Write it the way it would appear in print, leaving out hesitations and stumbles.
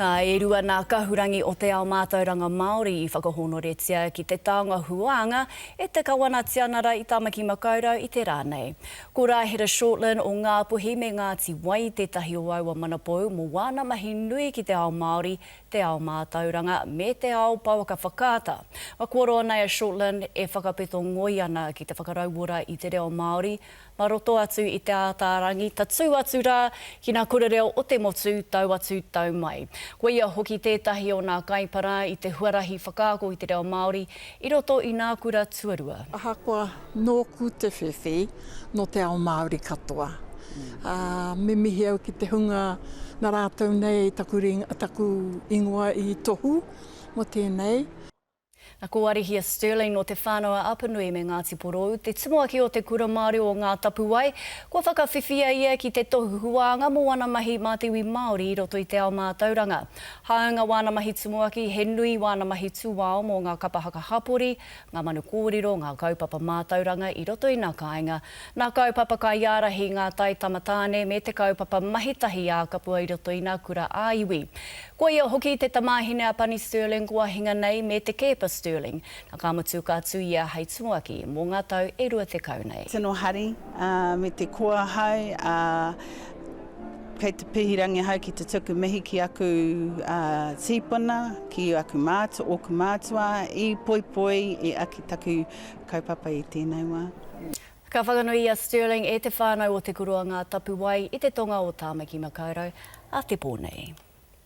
Ā, e rua nā kahurangi o te ao mātauranga Māori i whakahōnoretia ki te taonga huānga e te Kawana Tianara i Tamaki Makaurau i te rā nei. Ko Rāhera Shortland o Ngāpuhi me Ngāti Wai tētahi o aua manapou mō wāna mahi nui ki te ao Māori, te ao mātauranga me te ao pouaka whakaata. Kua roa nei a Shortland e whakapeto ngoi ana ki te whakarauora i te reo Māori Mā roto atu i Te Ātaarangi, tatū atu rā ki ngā kura reo o te motu, tau atu, tau mai. Ko ia hoki tētahi o ngā kaipara i te huarahi whakaako i te reo Māori i roto i ngā kura tuarua. Ahakoa nōku te whiwhi, nō te ao Māori katoa. Ā, me mihi au ki te hunga nā rātou nei taku ringa, taku ingoa i tohu mō tēnei. Na ko Arihia Stirling nō Te Whānau-a-Apanui me Ngāti Porou, te tumuaki o Te Kura Māori o Ngā Tapuwae, kua whakawhiwhia ia ki te tohu huānga mō ana mahi mā te iwi Māori i roto i te ao mātauranga. Hāunga wāna mahi tumuaki, he nui wāna mahi tūao mō ngā kapa haka hapori, ngā manu kōrero, ngā kaupapa mātauranga i roto i ngā kāinga, ngā kaupapa kaiārahi, ngā taitama tāne me te kaupapa mahi tahi ā-kapua i roto i ngā kura ā-iwi. Ko ia hoki te tamāhine a Pani Stirling kua hinga nei me Te Keepa Stirling, na ka mutu ka tū ia hei tumuaki mō ngā tau e 20 nei. Tino hari me te koa ahau, ā, kei te pihirangi ahau ki te tuku mihi ki aku tīpuna, ki aku mātua, ōku mātua i poipoi, i aki taku kaupapa i tēnei wā. Ka whakanui i a Stirling e te whānau o Te Kura o Ngā Tapuwae i te tonga o Tāmaki Makaurau a te pō nei.